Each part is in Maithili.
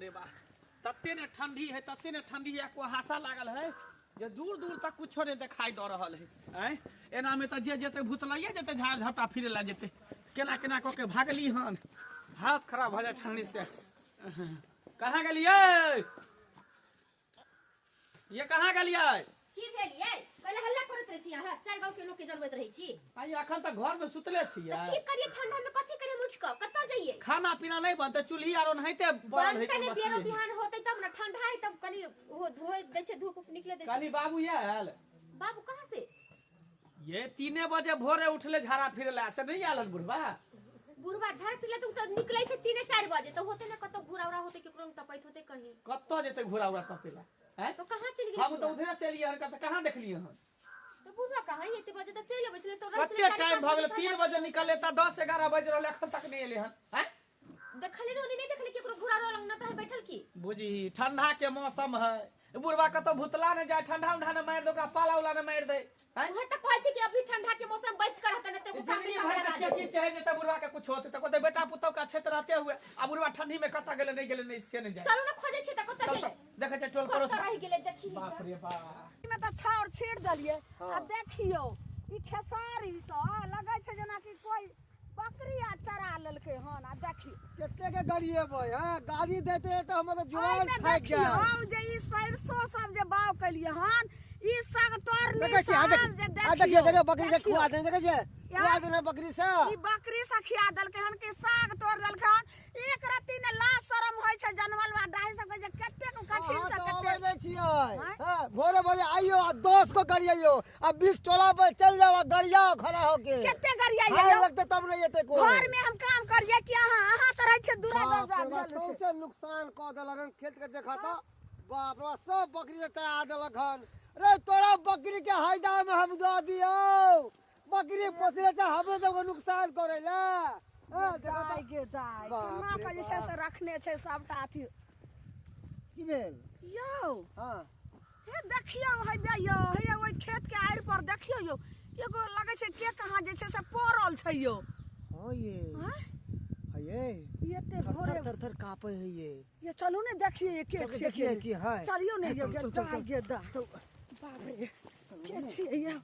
रे बाप, तते ने ठंडी है, तते ने ठंडी है, कुहासा लागल है जे दूर दूर तक कुछो नहीं दिखाई दऽ रहल है। आँय, एना में तऽ जे जेतै भुतलाइए जेतै, झाड़ झपटा फिरे ला जेतै। केना केना कऽ के भागली हन, हालत खराब भऽ जाय ठंडी से। कहाँ गेलियै ये, कहाँ गेलियै? की भेल यै? पहिले हल्ला करैत रहै छी अहाँ, चारि गाँव के लोक के जनबैत रहै छी। आइ अखन तक घर में सुतले छियै। तऽ की करियै ठंडा में, कथी करियै हम उठि कऽ, कतऽ जइयै? खाना पीना नहीं बनते, चूल्ही आरो नहाइते बनल है। बनतै ने, बस बेरो ये। बिहान होतै तब ने, ठंडा है तब कनि ओहो धोए दै छै, धूप उप निकले दै छै। कहली बाबू आयल? बाबू कहाँ से? ये 3 बजे भोरे उठले झाड़ा फिरे ला, से नहीं आयल हन बुढ़बा? बुढ़बा झाड़ फिरले तऽ उ तऽ निकलै छै 3-4 बजे, तऽ होतै ने कतौ घुरा उरा होतै, केकरो तपैत होतै कहीं। कतऽ जेतै घुरा उरा तपेला? हैं? तो कहाँ चलि गेलै हम तऽ बुढ़बा? उधरे से एलियै हन, तऽ कहाँ देखलियै हन? तऽ बुढ़बा कहाँ एते बजे तऽ चलि अबै छलै, तऽ रहै छलै कते चारि टाइम पाँच भऽ गेलै, बजे। 3 बजे निकलले तऽ 10-11 बज रहलै, एखन तक नहि एलै हन। हैं? देखली रोनी नहीं देखली केकरो घुरा रोल न तऽ बैठल की? बुझी ठंडा के मौसम है, बुढ़बा कतौ भुतला ने जाए, ठंडा उंडा ने मारि दे ओकरा, पाला उला ने मारि दे। हैं? उहे तऽ कहै छै कि अभी ठंडा के मौसम बच कर रहतै, ने तऽ एगो काम जिंदगी भर के चेकी चाहे जेतै बुढ़बा के कुछ होते तऽ कहतै बेटा पुतहु के अच्छे रहते हुए, आ बुढ़बा ठंडी में कतऽ गेलै नहीं गेलै नहीं से नहीं जाए। चलू ने खोजै छी तऽ कतऽ चल गेलै। तऽ देखै छै टोल पड़ोस। कतऽ रहि गेलै देखी। बाप रे बाप। में तऽ छाउर छीट देलियै आ देखियौ ई खेसारी तऽ लगै छै जेनाकि कोइ बकरी आ चरा लेलकै हन। आ देखियौ कते के गरिएबै? हैं, गाड़ी देते तऽ हमर तऽ जुआन एहिमे थाकि देखियौ जाय। जे ई सरिसो सब जे बाग केलियै हन, ई सग तोड़नी देखै छियै, आ सब देख जे आ देखियौ, देखियौ बकरी के देखियौ। खुआ देने, देखै छियै, खुआ देने बकरी से। ई बकरी से खिया देलकै हन कि साग तोड़ देलकै हन। एक रत्ती ने लाज शरम होइ छै जनमल बा डाही सबके जे कतेक कठिन अहाँ से तऽ अबै कतेक नहि छियै। आँय? हँ, भोरे भोरे आइयो आ 10 गो गरियैयो आ 20 टोला पर चलि जाओ आ गरियाओ खड़ा होके। कते गरियाइयो हाय यौ? लगतै तब नहि एतै कोइ। घर में हम काम करिए कि अहाँ? अहाँ तऽ रहै छियै दूरा। बाप रे बाप, सौंसे नुकसान कऽ देलक हन खेत के। देखा तऽ, बाप रे बाप, सब बकरी के चरा देलक हन। रे तोरा बकरी के हैदा में हम दऽ दियौ। बकरी पोसले तऽ हमरे सबके नुकसान करै ला। हँ, देखा तऽ। दाइ गे दाइ, बाप केना रे कऽ जे छै बाप। से रखने छै सबटा अथी। की भेल? यौ। हँ। हे देखियौ, हे बे यौ, हे ओहि खेत के आड़ि पर देखियौ यौ, एगो लगै छै के कहाँ जे छै से पड़ल छै यौ। हाँ ये। आँय? है ये। ई एते थर भोरे थर थर थर कांपे है ये। ये चलू ने देखिए के चल के छियै। देखिए की है। चलियौ ने हे, यौ। चल, गे चल, चल, दाइ चल। गे दाइ, चल। बाप रे, के छियै यौ?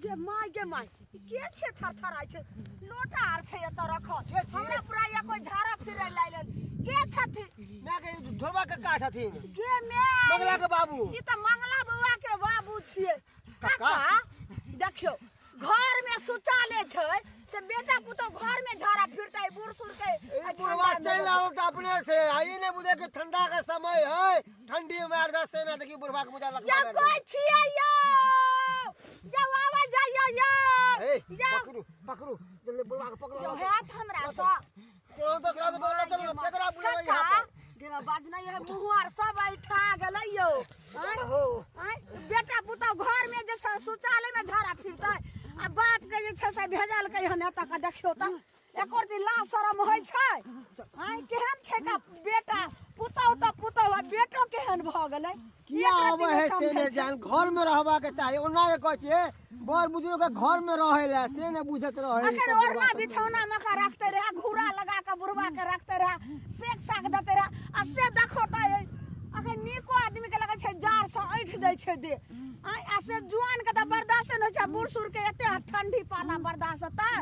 गे my गे my, ई के छियै थरथराइ छै? लोटा आर छै एतऽ रखल। के छियै? हमरा पूरा ये कोइ झाड़ा फिरै लायल के छथिन? माय के ढोरबा कक्का छथिन। गे my, Mangla के बाबू। ई तऽ मंगला बौआ के बाबू छियै। कक्का? कक्का, देखियौ घर में शौचालय छै से बेटा पुतोह घर में झाड़ा फिरतै बूढ़ सूढ़ के? ई बुढ़वा चलि आबल तऽ अपने से, आ ई नहि बुझे कि ठंडा के समय है, ठंडी में आर से ना। देखी बुढ़वा के बुझा या लगता। कोई छियै यौ? यौ आवाज जाइयो यौ। ए, यौ। पकड़ू पकड़ू जल्दी बुढ़वा के पकड़ू। यौ हैत हमरा सँ? केना तो केना तो बोला, चलो केकरा बुलावे यहाँ पर? गेवा बाजना ये मुँह आर सब ऐठा गेलै यौ। आँय? हो। आँय? बेटा पुतोह घर में जे छै शौचालय में झाड़ा फिरतै आ बाप के जे छै से भेजलकै हन एतऽ के। देखियौ तऽ एको दिन लाज शरम होइ छै? आँय, केहन छै का बेटा पुतोह तऽ पुतोह आ बेटो केहन भऽ गेलै? किया एक रत्ती आबै है से समझै नहि छै। जान। घर में रहबा के चाही, ओना के कहै छियै बड़ बुजुर्ग के घर में रहे ला, से नहि बुझैत रहे ई अखन सब ओढ़ना बुढ़बा सब। बिछौना में के रखते रहे, घूरा लगा के बुढ़वा के रखते रहे, सेक साक देते रहे, आ से देखो तऽ अखन नीको आदमी के लगै छै जाड़ से ऐंठ दै छै दे। आँय, आ से जुआन के तऽ बर्दाश्त नहि होइ छै, बूढ़ सूढ़ के एते ठंडी पाला बर्दाश्त हेतै?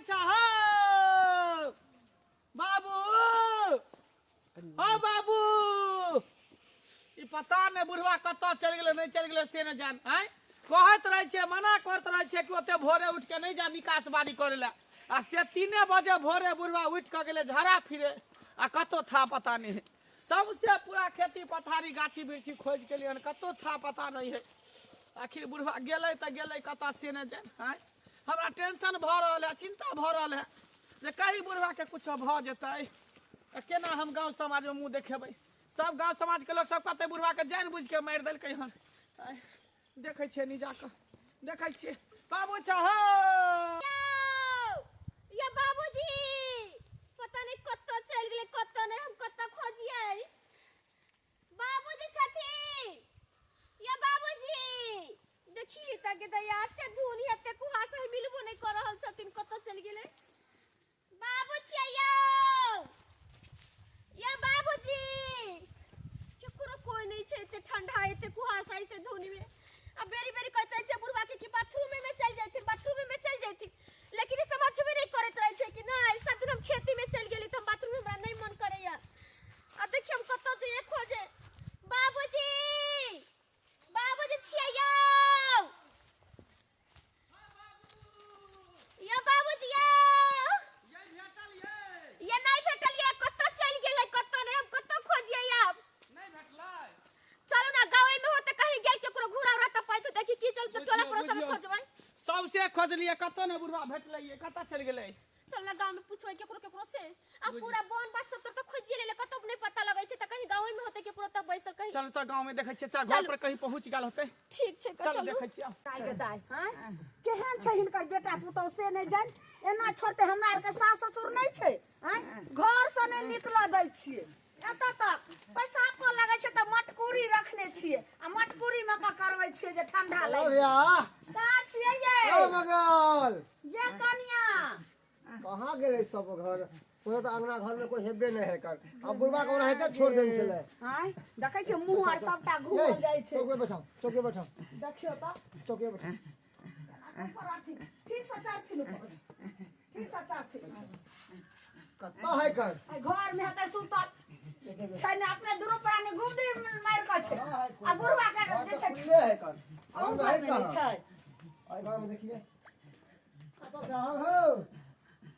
चाहो बाबू, ओ बाबू, ई पता नहि बुढ़वा कतऽ चलि गेलै, नहि चलि गेलै से नहि जान। आँय, कहैत रहै छियै, मना करैत रहै छियै कि ओते भोरे उठि कऽ नहि जा निकास बारी करै लए, आ से 3 बजे भोरे बुढ़वा उठि कऽ गेलै झाड़ा फिरे आ कतौ था पता नहि है। सबसे पूरा खेती पथारी गाछी बिरछी खोजि के हन, कतौ था पता नहीं है। आखिर बुढ़वा गेलै तऽ गेलै कतऽ से नहि जान। आँय, हमरा टेंशन भऽ रहल है, चिंता भऽ रहल है जे कहीं बुढ़वा के कुछो भऽ जेतै तऽ केना हम गाँव समाजमे मुँह देखेबै? सब गाँव समाजके लोक सब कहतै बुढ़वा के जानि बुझि के मारि देलकै हन। आँय, देखै छियै नि जाकऽ देखै छियै। बाबू चाहो यौ, या बाबूजी, पता नहीं कतऽ चलि गेलै, कतऽ नहि, हम कतऽ खोजियै? बाबूजी छथिन? या बाबूजी, देखिए तऽ गे दैया, एते धुन एते कुहासा है, मिलबो नहि कऽ रहल छथिन, कतऽ चलि गेलै? बाबू छियै यौ? खोजलिए कतौ ने बुढ़वा भेटलै, कतऽ चलि गेलै? चल ना गांव में पूछबै केकरो केकरो से। आ पूरा वन बात सब तर तो खोजिए लेले, कतौ नहीं पता लगै छै, त कहीं गांव में होतै केकरो तब बैसल कहीं। चल त गांव में देखै छियै, चाहे घर पर कहीं पहुंच गेल होतै। ठीक छै, चल चलू देखै छियै। दाय गे दाय, हाँ केहन छै हिनकर बेटा पुतहु से नहि जानि, एना छोड़ते हमरा आरके सास ससुर नहि छै, आँय घर से नहि निकलऽ दै छियै। एतऽ तक पैसा को लगै छै तऽ मटकुरी रखने छियै आ मटकुरी मे कऽ करबै छियै जे ठंडा ओ लागि। भैया, कहाँ छियै ये? ओ मगल ये कनिया कहाँ गेलै सब घर? ओहो तऽ अंगना घर में कोई हेबे नहीं है कर। अब बुढ़वा के ओनाहिते छोड़ देने छलै। आँय देखै छियै मुँह आर सबटा घूमल जाइ छै। चौकी बैठाओ, चौकी बैठाओ। देखियौ तऽ। चौकी बैठाओ। ऊपर अथी, ठीक से चढ़थिन ऊपर, ठीक से चढ़थिन। कत्ता है कर? आइ घर में हेतै सुतल छै ने, अपने दुनू प्राणी गुमदी मारि कऽ छै आ बुढ़वा के घर जे तऽ छै खुलले है कर। अहूँ हम घर है में नहि कहाँ? छै। आई घर में देखिए। कत्ता चाहब हो?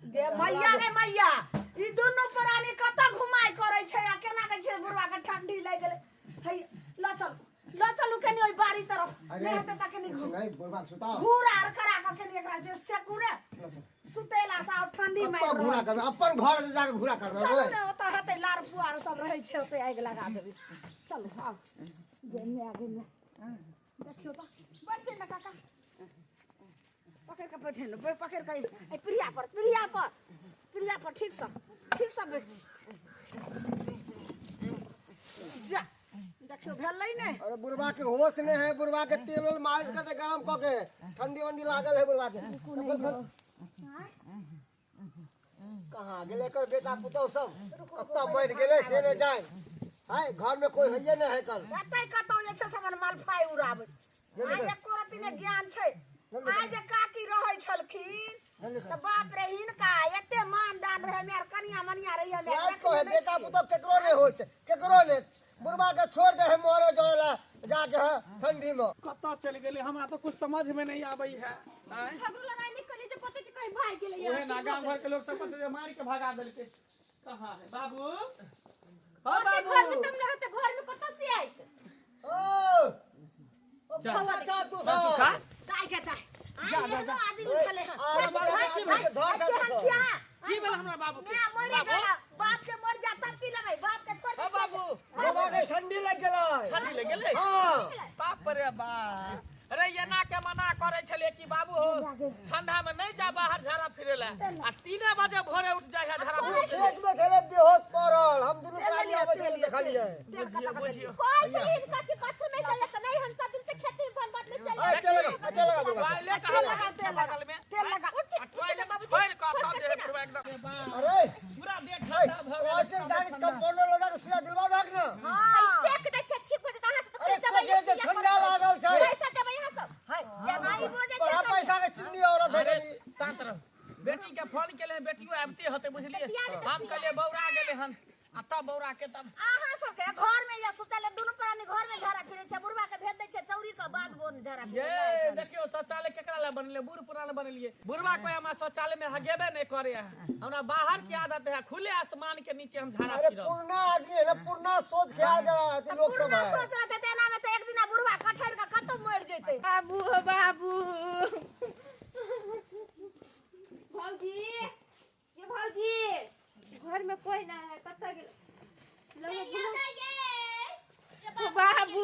गे मैया गे मैया, ई दुनू प्राणी कतऽ घुमाइ करै छै आ केना कहै छै बुढ़वा के ठंडी लागि गेलै। है लऽ चल, लऽ चलू कनि ओहि बाड़ी तरफ, अरे, नहि हेतै तऽ कनि कुछ नहीं, बुढ़वा के सुताओ। घूरा आर करा कऽ कनि एकरा जे सेकुरे सुतेला से आब ठंडी कत्ता मारि घूरा रहल करबै? छै। अपन घर से जाके घूरा करबै, चलू ओए। ने, ओतऽ हेतै लार पुआर सब रहै छै, ओतै आगि लगा देबै। चलू आउ। गे माय गे माय, देखियौ तऽ, बैठ जाउ ने काका, पकड़ि कऽ बैठे ने, पकड़ि कऽ एहि पीढ़िया पर, पीढ़िया पर, पीढ़िया पर ठीक से, ठीक से बैठ जा। देखियौ भेलै ने। अरे बुढ़वा के होश नहीं है, बुढ़वा के तेल उल मालिश करते गरम कऽ के, ठंडी वंडी लागल है बुढ़वा के। कहाँ गेलै एकर बेटा पुतहु सब? कतऽ बैठ गेलै से नहि जानि। हाय घर में कोई हैये नहीं है कल। एतै कतौ जे छै से अपन मलफाइ उड़ाबै। आइ एको रत्ती नहि ज्ञान छै। आइ जे काकी रहै छलखिन तऽ बाप रे हिनका एते मान दान रहै, मेर कनिया मनिया रहियै, हमे आर बात कहै देखने नहि बेटा छियै। पुतहु केकरो नहि होइ छै, केकरो नहि। बुढ़वा के छोड़ दे है मरे जरे ला जाके है ठंडी में। कतऽ चलि गेलै हमरा तऽ कुछ समझ में नहीं आबै है। आँय? झगड़ो लड़ाई नहीं करियै जे कतऽ के कहीं भागि गेलै। ओहे ना गाँव घर के लोग सब कहतै जे मारि के भगा देलकै। कहाँ है बाबू? हो ओते बाबू। घर में तब न रहतै, घर में कतऽ से आयत? ओ, ओ कतऽ जा तू सब? सुखा? दाय के दाय। आइ जा, जा, एहनो जा। आदमी छलै हँ। आ, हाय, की हाय, भेल? झड़ हाय, कर केहन देतौ। छियै अहाँ? की भेल हमरा बाबू के? माय मरि बाबू? गेला, बाप के मर जा तब की लेबै? बाप के छोड़ हो बाबू। बुढ़वा के ठंडी लागि गेलै। ठंडी लागि गेलै? हाँ। बाप रे बाप। अरे एना के मना करै छलियै कि बाबू हो ठंडा में नहीं जा बाहर झाड़ा फिरे ला, आ 3 बजे भोरे उठ जाय है झाड़ा फिरे। खेत में खेले बेहोश पड़ल, हम दुनू तेल प्राणी लिअ, आबै तेल छलियै लिअ, देखलियै। तेल बुझियौ, कतऽ कतऽ बुझियौ। कहै छलियै हिनका कि बाथरूम में चल जा, तऽ नहीं हम सब दिन से खेती में बन बात में चल आ, जा। तेल लगा, तेल लगा बुढ़वा के। टॉयलेट तेल लगा, तेल लगा, बगल में। तेल लगा। उठ, आ उठ, टॉयलेट बाबूजी, छोड़ि कऽ खोज तब के जे है ना। बुढ़वा एकदम। अरे, पूरा देह ठंडा भऽ गेलै। ओते जाके कंपाउंडर लगा के सुइया दिलवा दहक ना। हाँ। सेक दै छै, ठीक हो जेतै। अहाँ सब तऽ अरे खरीद देबै, सगे जे सुइया ठंडा पड़तै। लागल छै। पैसा देबै अहाँ सब। हाय, आई बोझै छै बड़ा कनिया। पैसा के चिन्नी औरत है अरे, गली। शांत रहो। बेटी के फोन केले, बेटियो आबिते होतै, बुझलियै? दिया देतै हम सुइया। कहलियै बौरा गेलै हन, आ तब बौरा के तब अहाँ सबके घर में या सुतल दुनू प्राणी घर में झाड़ा फिरै छै, बुढ़वा के भेज दै छै चौरी के बाद बोन झाड़ा फिरै ये देखियौ शौचालय केकरा लए बनेलियै? बूढ़ पुरान लए बनेलियै। बुढ़वा कोई हमरा शौचालय में हगेबे नहीं करे है, हमरा बाहर की आदत है, खुले आसमान के नीचे हम झाड़ा अरे फिरब। पुरना आदमी है ना, पुरना सोच के आ गया है लोग सब पुरना है। सोच रहतै तऽ एना में तऽ एक दिना बुढ़वा कठैर के कतौ मरि जेतै। बाबू हो बाबू, भौजी ये भौजी, घर में कोई ना है, कतऽ गेल? बाबू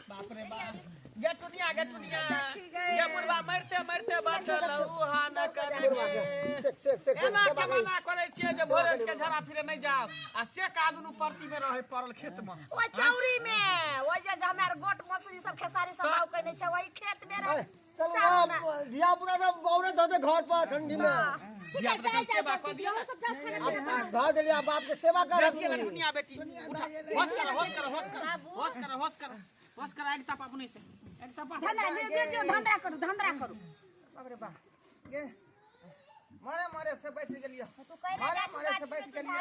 बाप रे बाप, गे टुनिया, गे टुनिया, गे बुढ़वा मरते मरते बचल उहा न कर बुढ़वा के गे। सेक सेक सेक एना सेवा के करी। मना करै छियै जे भोरे के झाड़ा फिरे नहीं जाओ, आ से कादुनु परती में रहे पड़ल खेत में। ओहि चौरी में, ओहि जे हमरा आर गोट मसूरी सब खेसारी सब बाउ कयने छै, ओहि खेत में रहे। चल ना, धिया पुता सब औरत धऽ दे घर पर ठंडी में। धिया पुता के सेवा कऽ दियौ ने। अब धऽ देलियै, आब बाप के सेवा कर। बेटी के टुनिया बेटी, उठा, होश कर, होश कर, होश कर, होश कर, होश कर, होश कर, आगि ताप अपने से, आगि ताप। धंधा लियौ, लियौ, लियौ, धंधा करू, धंधा करू। बाप रे बाप, गे मरे मरे से बचि गेलियै, मरे मरे से बचि गेलियै।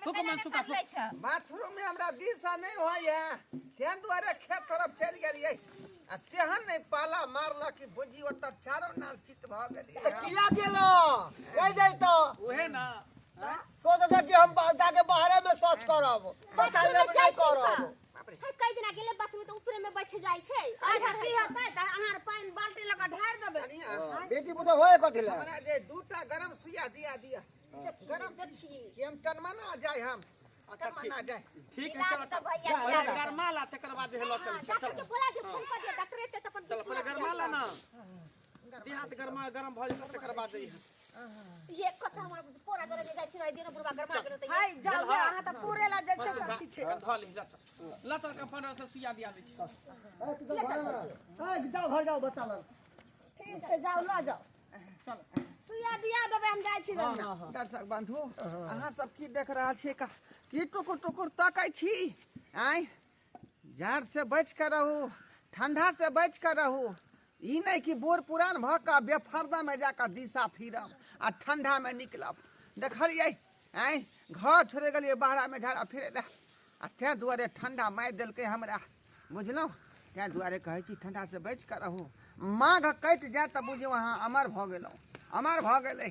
फूक मन सुखा, फूक। बाथरूम में हमरा दिशा नहीं होइ है, तेहन दुआरे खेत तरफ चलि गेलियै आ तेहन नहीं पाला मारलक कि बुझी ओतऽ चारो नाल चित भऽ गेलियै। किया गेलो? कहि जैतो। उहे ना। सोचै छै कि हम जाके बाहरे में शौच करब, शौचालय में नहीं करब। बाप रे। हे कई दिना गेले बाथरूम तऽ ऊपरे में बैठ जाइ छै। अच्छा की हेतै तऽ अहाँ आर पानि बाल्टी लऽ कऽ ढारि देबै। कनिया बेटी पुतोह होय कथी लए? हमरा जे दूटा गरम सुइया दिया दिया। गरम देखी कि हम टनमना जाय हम। अच्छा ठीक। टनमना जाय। ठीक है, चल तऽ भैया पहिले गरमा ला, तकर बाद जे हेलो चल डॉक्टर चल के बोला दे, फोन कर दिया, डॉक्टर एते तऽ अपन चल पहिले सुइया गरमा ला दिया। ना, देहात गरमा गरम भऽ जेतौ तकर बाद जइहे। ये कथा हमर पोरा जरा जे जाइ छै ने दिन बुढ़वा गरमा गेल तऽ हाय जाउ गे, अहाँ तऽ पूरे ला जाइ छै सब किछु। धऽ ली, लऽ चल लऽ चल, कंपाउंडर से सुइया दिया दै छी। ए, जाओ घर जाओ बच्चा लग। ठीक छै, जाउ लऽ जाउ। चल सुइया दिया देबै, हम जाइ छी गरमे। दर्शक बंधु, अहाँ सब की देख रहल छियै? का की टुकुर टुकुर तकै छी? आँय, जाड़ से बचि कऽ रहू, ठंडा से बचि कऽ रहू। ई नहि कि बूढ़ पुरान भऽ कऽ बेफर्दामे जा कऽ दिशा फिरब आ ठंडामे निकलब। देखलियै? आँय, घर छोड़ि गेलियै बाहरामे झाड़ा फिरै लए आ ताहि दुआरे ठंडा मारि देलकै हमरा, बुझलहुँ? ताहि दुआरे कहै छी ठंडा से बचि कऽ रहू। माघ कटि जायत तऽ बुझियौ अहाँ अमर भऽ गेलहुँ, अमर भऽ गेलै।